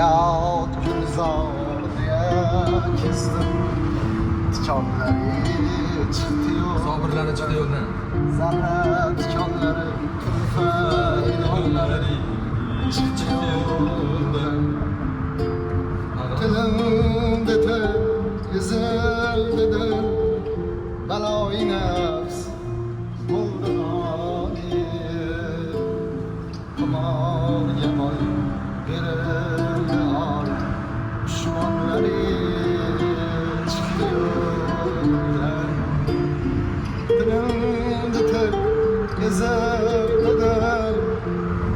Hayot gulzor deya kezdim. Tikonlari chiqdi yo'ldan. Sobirlari chiqdi yo'ldan. Zarra tikonlari, turfa ilonlari chiqdi yo'ldan. Tilimdi til, ezildi dil, baloi nafs bo'ldi g'olib. Qimorga boy berildi or, dushmanlari chiqdi yo'ldan. Tilimdi til, ezildi dil,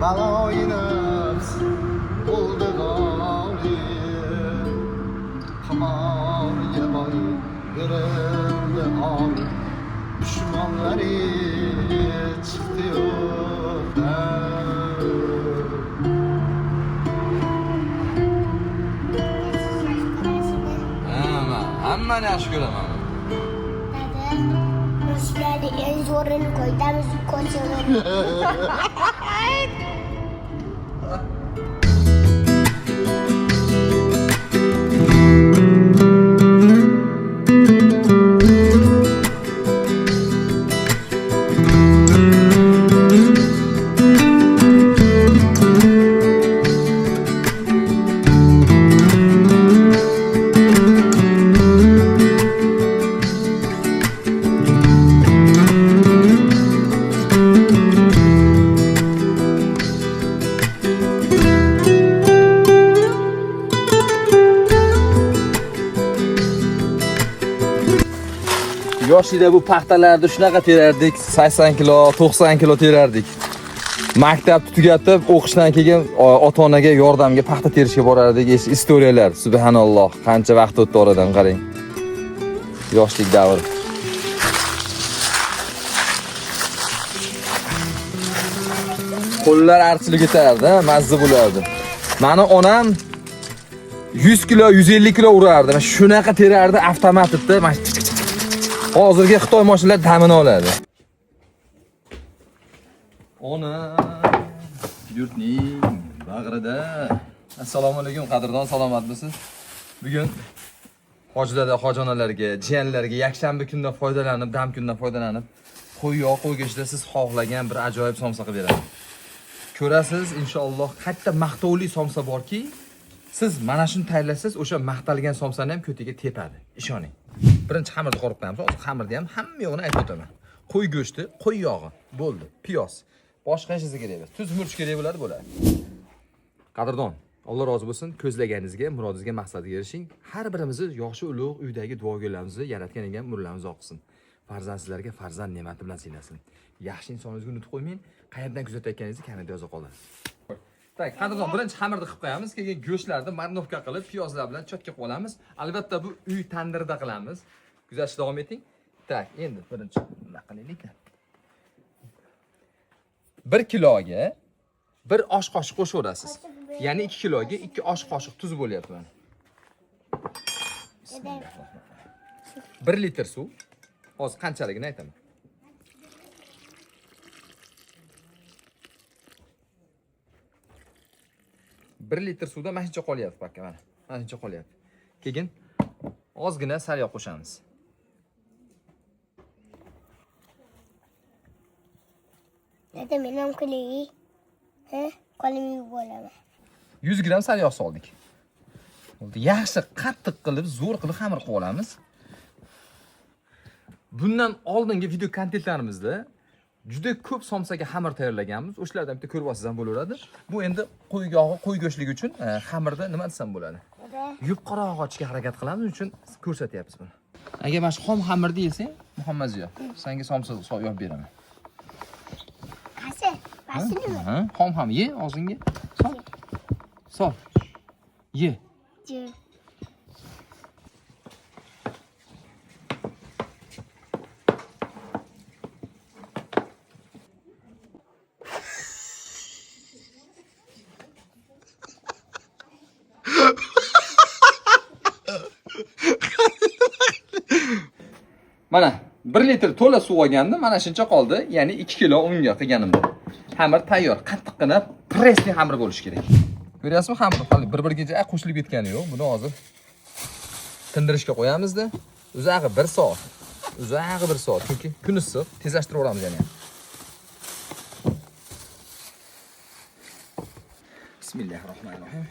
baloi nafs bo'ldi g'olib. Qimorga boy berildi or, dushmanlari chiqdi yo'ldan. Hamma, hammani yaxshi ko'raman. Dada, mushuklarni eng zo'rini qo'ydamiz ko'chaga. Yoshlikda bu paxtalarni shunaqa terardik, 80 kilo, 90 kilo terardik. Maktabni tugatib, o'qishdan keyin ota-onaga yordamga paxta terishga borardik. Istoriyalar, subhanalloh, qancha vaqt o'tdi oradan qarang. Yoshlik davri. Qo'llar archilib ketardi, mazza bo'lardi. Mani onam 100 kilo, 150 kilo urardi. Mana shunaqa terardi avtomatda. Mana tik tik tik tik tik. Hozirgi Xitoy mashinalar damini oladi. Ona yurtning bag'rida. Assalomu alaykum qadrdon, salomatmisiz? Bugun hoji dada, hoji onalarga, jiyanlarga yakshanba kundan foydalanib, dam kundan foydalanib, qo'y yog' qo'y go'shtida siz xohlagan bir ajoyib somsa qilib beraman. Ko'rasiz, inshaalloh katta maqtovli somsa borki, siz mana shuni tayyorlasangiz, o'sha maqtalgan somsani ham ko'tiga tepadi. Ishoning. Birinchi xamirni qorib qo'yamiz. Hozir xamirni ham hamma yo'g'ini aytib o'taman. Qo'y go'shti, qo'y yog'i bo'ldi, piyoz. Boshqa hech narsa kerak emas. Tuz, murch kerak bo'ladi, bo'ladi. Qadrdon, Alloh rozi bo'lsin, ko'zlaganingizga, murodingizga, maqsadiga erishing. Har birimizni yoshi ulug' uydagi duogo'ylarimizni yaratgan egam umrlarimizni uzoq qilsin. Farzand sizlarga farzand ne'mati bilan siylasin. Yaxshi insoningizga unutib qo'ymang. Qayerdan kuzatayotganingizni kommentda yoza qolasiz. Так, qadrdon, birinchi xamirni qilib qo'yamiz, keyin go'shtlarni marinovka qilib, piyozlar bilan chotga qilib olamiz. Albatta bu uy tandirida qilamiz. Kuzatishda davom eting. Так, endi birinchi nima qilaylik? 1 kiloga 1 osh qoshiq qo'shaverasiz. Ya'ni 2 kiloga 2 osh qoshiq tuz bo'lyapti mana. 1 litr suv. Hozir qanchaligini aytaman. Bir litr suvda mana shuncha qolyapti paka mana. Mana shuncha qolyapti. Keyin ozgina sariyog' qo'shamiz. Dada, men ham qilay. Ha? Qo'lim yuvib olaman. 100 gram sariyog' soldik. Bo'ldi. Yaxshi qattiq qilib, zo'r qilib xamir qilib olamiz. Bundan oldingi video kontentlarimizda juda ko'p somsaga xamir tayyorlaganmiz. O'shalardan bitta ko'rib olsangiz ham bo'laveradi. Bu endi qo'y yog'i, qo'y go'shtligi uchun xamirda nima desam bo'ladi? Dada, Yupqaroq ochishga harakat qilamiz, shuning uchun ko'rsatyapmiz buni. Agar mana shu xom xamirni yesang, Muhammad Ziyo, senga somsa yopib beraman. qaysi? Mashinami? Ha, xom ham ye og'zingga. Sol. Sol. Ye. Ji. Mana 1 litr to'la suv olgandim, mana shuncha qoldi, ya'ni 2 kilo unga qilganimda. Xamir tayyor, qattiqqina presli xamir bo'lishi kerak. Ko'ryapsizmi, xamir hali bir-biriga qo'shilib ketgani yo'q. Buni hozir tindirishga qo'yamizda. Uzog'i 1 soat. Uzog'i 1 soat, chunki kun issiq, tezlashtirib yuboramiz yana. Bismillahirrohmanirrohim.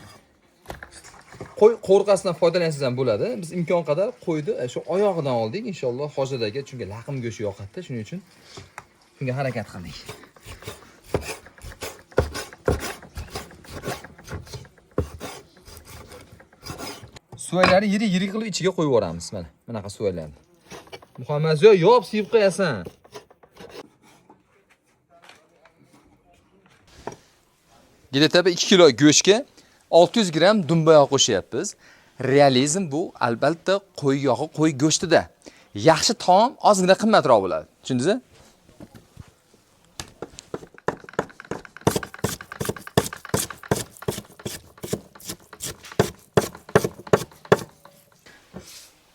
Qo'y qo'rqasidan foydalansangiz ham bo'ladi. Biz imkon qadar qo'yni shu oyog'idan oldik, inshaalloh hojadaga, chunki laqim go'shti yoqadi, shuning uchun shunga harakat qildik. Suvaylarni yirik-yirik qilib ichiga qo'yib yuboramiz mana. Bunaqa suvaylarni. Muhammadziyo, yop siyib qo'yasan. Где-то 2 kilo go'shtga 600 gramm dumba yog'i qo'shyapmiz. Realizm bu albatta qo'y yog'i, qo'y go'shtida. Yaxshi taom ozgina qimmatroq bo'ladi. Tushundingizmi?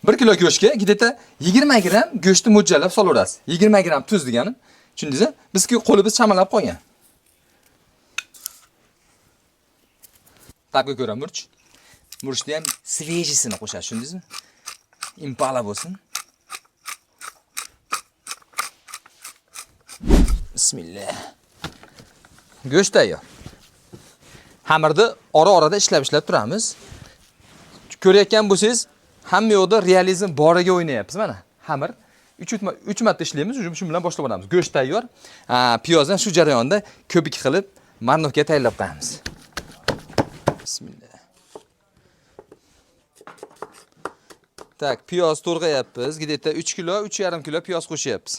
Bir kilo go'shtga где-то 20 gramm go'shtni mo'ljallab solaverasiz. 20 gramm tuz degani. Tushundingizmi? Bizki qo'limiz chamalab qolgan. Tabga ko'ra murch. Murchni ham свежий sini qo'shasiz, tushundingizmi? Impala bo'lsin. Bismillah. Go'sht tayyor. Xamirni ora-orada ishlab turamiz. Ko'rayotgan bo'lsangiz, hamma yoqda realizm boriga o'ynayapmiz mana. Xamir 3 marta ishlaymiz, shu bilan boshlab olamiz. Go'sht tayyor. Piyozni shu jarayonda ko'pik qilib marnovka tayyorlab qo'yamiz. Bismillah. Tak, piyoz to'rg'ayapmiz. Где-то 3 kilo, 3,5 kilo piyoz qo'shyapmiz.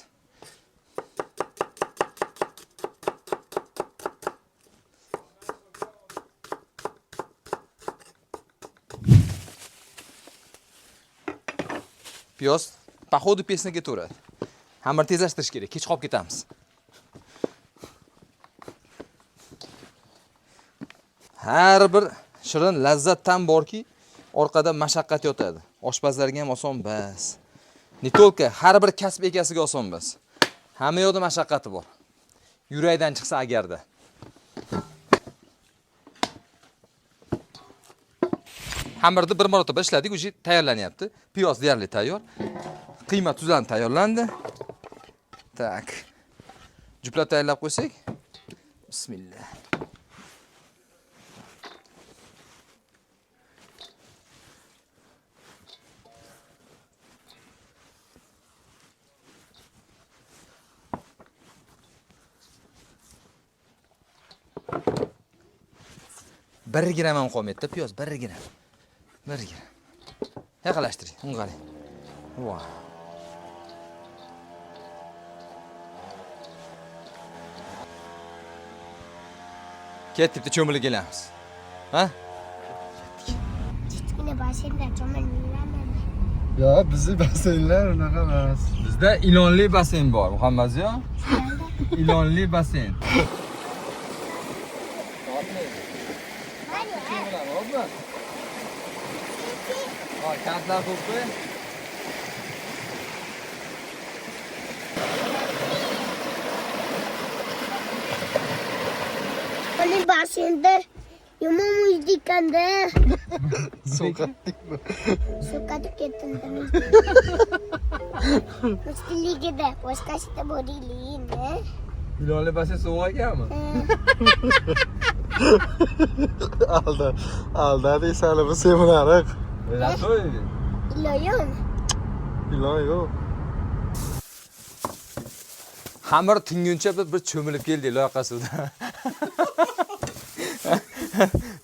Piyoz походу pesni ketaveradi. Xamir tezlashtirish kerak, kech qolib ketamiz. Har bir shirin lazzat tam borki, orqada mashaqqat yotadi. Oshpazlarga ham oson bas. Не только har bir kasb egasiga oson bas. Hamma yoqda mashaqqati bor. Yurakdan chiqsa agarda. Xamirni bir marotaba ishladik, уже tayyorlanyapti. Piyoz deyarli tayyor. Qiyma tuzlanib tayyorlandi. Tak. Juplab tayyorlab qo'ysak. Bismillah. Bir gram ham qolmaydi piyoz, 1 gram. 1 gram. Yaqinlashtiring, unga qarang. Voh. Ketdik, bitta cho'milib kelamiz. Ha? Kichkina basseynda cho'milmayman. Ya bizni basseynlar unaqa emas. Bizda ilonli basseyn bor, Muhammadziyo. Ilonli basseyn. Ha, kantlar qo'yib. Uning basseynda yomon muzdi ekanda. Sovqatdikmi? Sovqatib ketdim. Muzdligida boshqasida boraylik. Ilonli basseyn sovuq ekanmi? Alda, alda deysan, bu seminariq. Latoy. Ilon. Ilon yo'q. Xamir tinguncha bir cho'milib keldik loyqa suvda.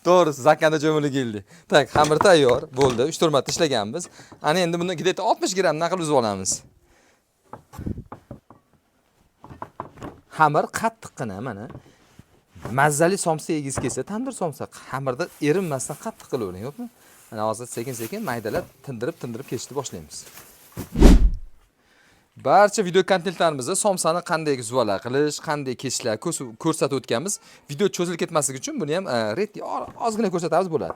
To'g'risi, zakanda cho'milib keldik. Tak, xamir tayyor bo'ldi. 3-4 marta ishlaganmiz. Ana endi buni где-то 60 grammdan qilib uzib olamiz. Xamir qattiqqina mana. Mazali somsa yegisi kelsa, tandir somsa xamirda erinmasdan qattiq qilavering, yo'qmi? Mana hozir sekin-sekin maydalab, tindirib-tindirib kesishni boshlaymiz. Barcha video kontentlarimizda somsani qanday zuvala qilish, qanday kesishlar ko'rsatib o'tganmiz. Video cho'zilib ketmasligi uchun buni ham ozgina ko'rsatamiz bo'ladi.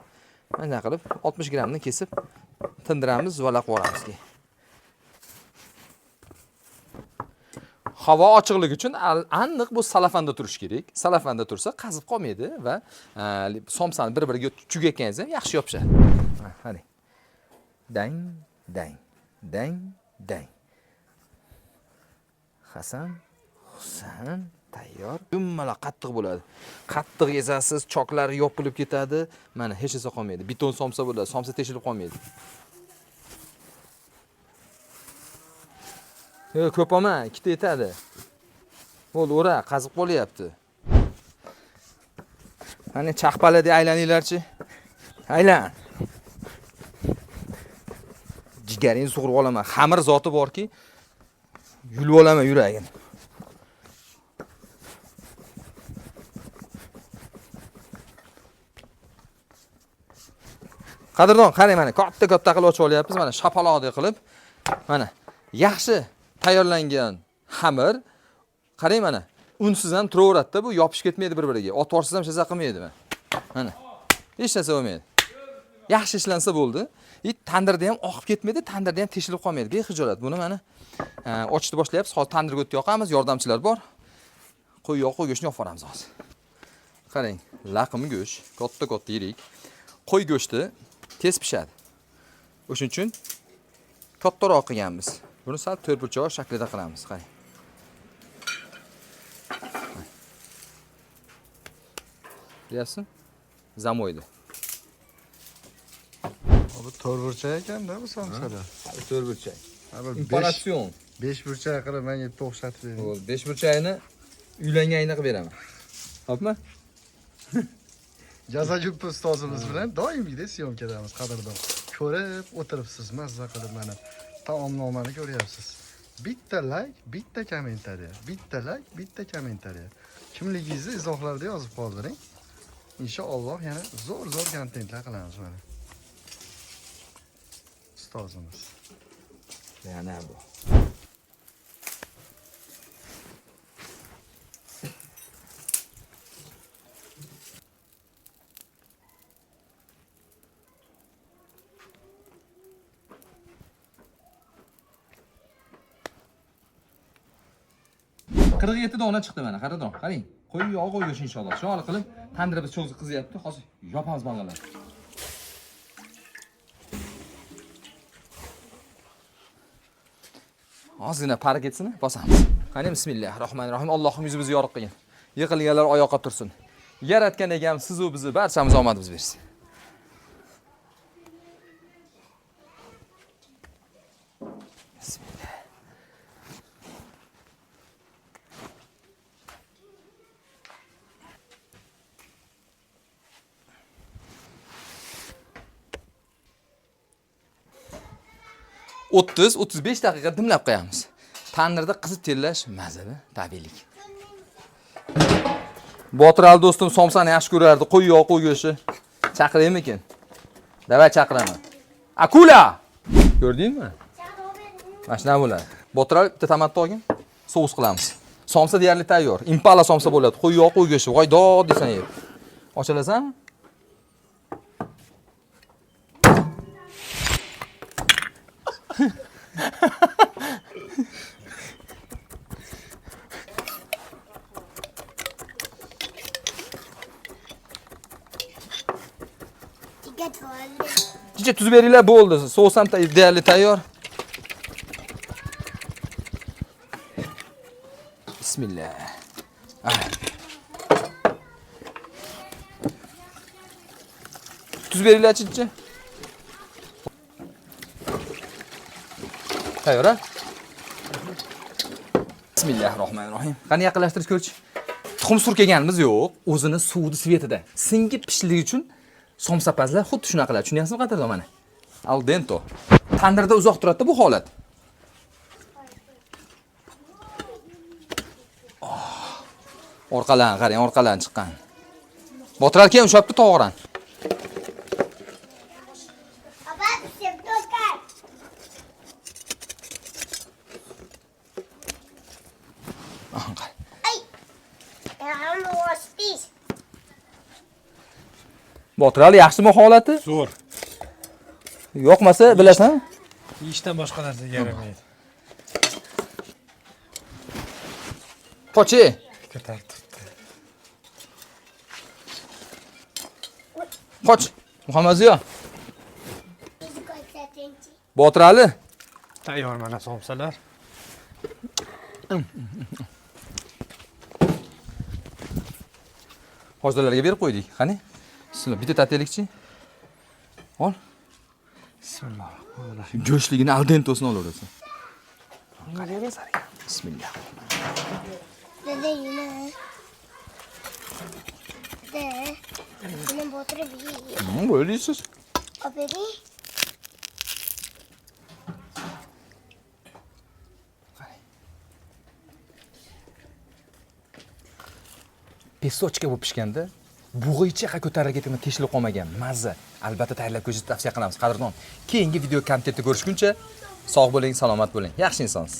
Mana bunday qilib 60 grammni kesib tindiramiz, zuvala qilib yuboramiz keyin. Havo ochiqligi uchun aniq bu salafanda turishi kerak. Salafanda tursa qazib qolmaydi va somsani bir-biriga chugayotganingizda ham yaxshi yopishadi. Ha, qarang. Dang, dang, dang, dang. Hasan, Husan tayyor. Dumala qattiq bo'ladi. Qattiq ezasiz, choklari yopilib ketadi. Mana hech narsa qolmaydi. Beton somsa bo'ladi, somsa teshilib qolmaydi. Yo'q, ko'p olma, ikkita yetadi. Bo'ldi, ura, qazib qolyapti. Mana chaqpaladek aylaninglarchi. Aylan. Jigaringni sug'urib olaman. Xamir zoti borki, yulib olaman yuragini. Qadrdon, qarang mana katta-katta qilib ochib olyapmiz, mana shapaloqdek qilib. Mana yaxshi tayyorlangan xamir. Qarang mana, unsiz ham turaveradi-da, bu yopishib ketmaydi bir-biriga. Ot yuborsangiz ham hech narsa qilmaydi mana. Mana. Hech narsa bo'lmaydi. Yaxshi ishlansa bo'ldi. Tandirda ham oqib ketmaydi, tandirda ham teshilib qolmaydi. Bexijolat. Buni mana ochishni boshlayapmiz. Hozir tandirga o't yoqamiz, yordamchilar bor. Qo'y yoq, qo'y go'shtini yoqib yuboramiz hozir. Qarang, laqim go'sht, katta-katta yirik. Qo'y go'shti tez pishadi. O'shuning uchun kattaroq qilganmiz. Buni sal to'rtburchak shaklida qilamiz, qarang. Bilyapsizmi? Zamoydi. Bu to'rtburchak ekanda bu somsalar. To'rtburchak. Ha, bir Impanatsion. besh burchak qilib menga bitta o'xshatib bering. Bo'ldi. Beshburchakni uylanganingda qilib beraman. Hopmi? Jaza Juppi ustozimiz bilan doimgidek syomkadamiz, qadrdon. Ko'rib o'tiribsiz, mazza qilib mana taomnomani ko'ryapsiz. Bitta like, bitta kommentariya, bitta like, bitta kommentariya. Kimligingizni izohlarda yozib qoldiring. Inshaalloh yana zo'r-zo'r kontentlar qilamiz mana. Ustozimiz. Yana bu. 47 dona chiqdi mana, qadrdon, qarang. Qo'y yog'i qo'y go'sht inshaalloh. Chiroyli qilib tandirimiz cho'zi qizyapti. Hozir yopamiz bang'alarni. Ozgina pari ketsin, bosamiz. Qani bismillahir rohmanir rohim. Allohim yuzimizni yorug' qilgin. Yiqilganlar oyoqqa tursin. Yaratgan egam siz u bizni barchamiz omadimiz bersin. Bismillah. 30-35 daqiqa dimlab qo'yamiz. Tandirda qizib terlash mazali, tabiiylik. Botir Ali do'stim somsani yaxshi ko'rardi. Qo'y yog', qo'y go'shti. Chaqiraymikin? Davay chaqiraman. Akula! Ko'rdingmi? Mana shunaqa bo'ladi. Botir Ali bitta tomatni olgin. Sous qilamiz. Somsa deyarli tayyor. Impala somsa bo'ladi. Qo'y yog', qo'y go'shti. Voy dod desan yeb. Ochalasanmi? Jigar bo'ldi. Chicha tuzib beringlar bo'ldi. Sous ham deyarli tayyor. Bismillah. Ah. Tuz beringlar chicha. Tayyor ha? Bismillahirrohmanirrohim. Qani yaqinlashtirib ko'rchi. Tuxum surkaganimiz yo'q, o'zini suvni svetida. Singib pishligi uchun somsapazlar xuddi shunaqa qiladi. Tushunyapsizmi qadrdon mana? Al dente. Tandirda uzoq turadi bu holat. Oh. Orqalan qarang, orqalan chiqqan. Botir aka ushlabdi tog'oran. Baba septokan. Aha, qara. Ay. Ham ostis. Botir Ali yaxshimi holati? Zo'r. Yoqmasa bilasan. Yeyishdan boshqa narsaga yaramaydi. Qoch. Ko'tarib turibdi. Qoch. Muhammad Ziyo. Bizni ko'rsatingchi. Botir Ali. Tayyor mana somsalar. Hojilarga berib qo'ydik. Qani? Bismillah, bitta tataylikchi. Ol. Bismillahirrohmanirrohim. Go'shtligini al dentosini olaverasan. Bismillah. Dada yine. Dada. Buni botirib ye. Bo'ldi yeysiz. Olib bering. Pesochka bo'lib pishganda bug'i ichi ko'tarilib ketgan, teshilib qolmagan. Mazza. Albatta tayyorlab ko'rishni tavsiya qilamiz, qadrdon. Keyingi video kontentda ko'rishguncha sog' bo'ling, salomat bo'ling. Yaxshi insonsiz.